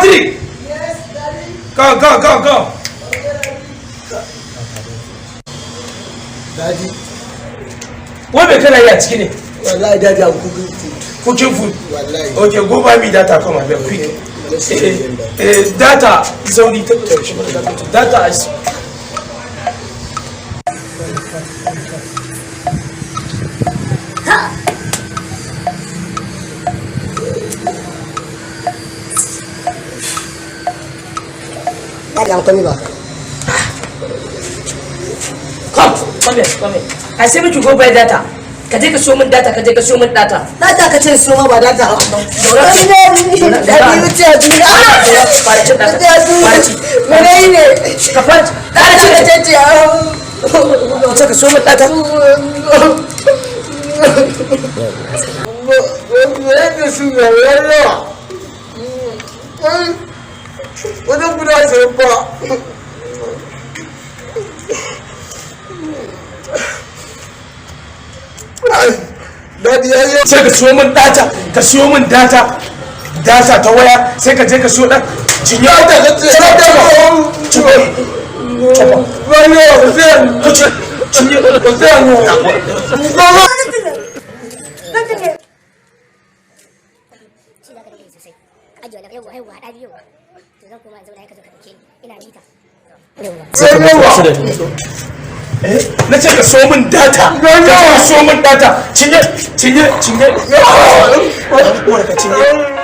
Sadiq! Yes, Daddy. Go, go, go, go. Daddy. Wai me kana yi a ciki ne? Wallahi, Daddy, I'm cooking food. Cooking food. Wallahi. Okay, go buy me data, come abeg, quick. Okay. Let's see. Eh, eh, data, sauri ta data is. Daddy, I'm coming back. Come, come here, come here. I say make you go buy data. Ka je ka siyo min data, ka je ka siyo min data. Data ka ce siyo ma, ba data. Zauna. Daddy, Zauna. Daddy, wuce a duniya. Fara cin data. Wuce a duniya. Fara ci. Mene ne? Ka fara Data ci. ka ce ce. Ka ce ka siyo min data. Wajen guda 20 fa. Daddy ya yi. Sai ka siyo min data, ka siyo min data. Data ta waya, sai ka je ka siyo dan cinye. Data ka ce. Cinye. Cinye. Cinye. Cinye. Shi za ka dinga yi sosai, ka ajiye wannan. Yauwa, yauwa, haɗa biyu. To, zan koma in zauna, ka zo ka ɗauke ni, ina mita. Yauwa. Eh, na ce ka so min data. Ka ce ka so min data. Cinye, cinye, cinye. Uwar ka cinye.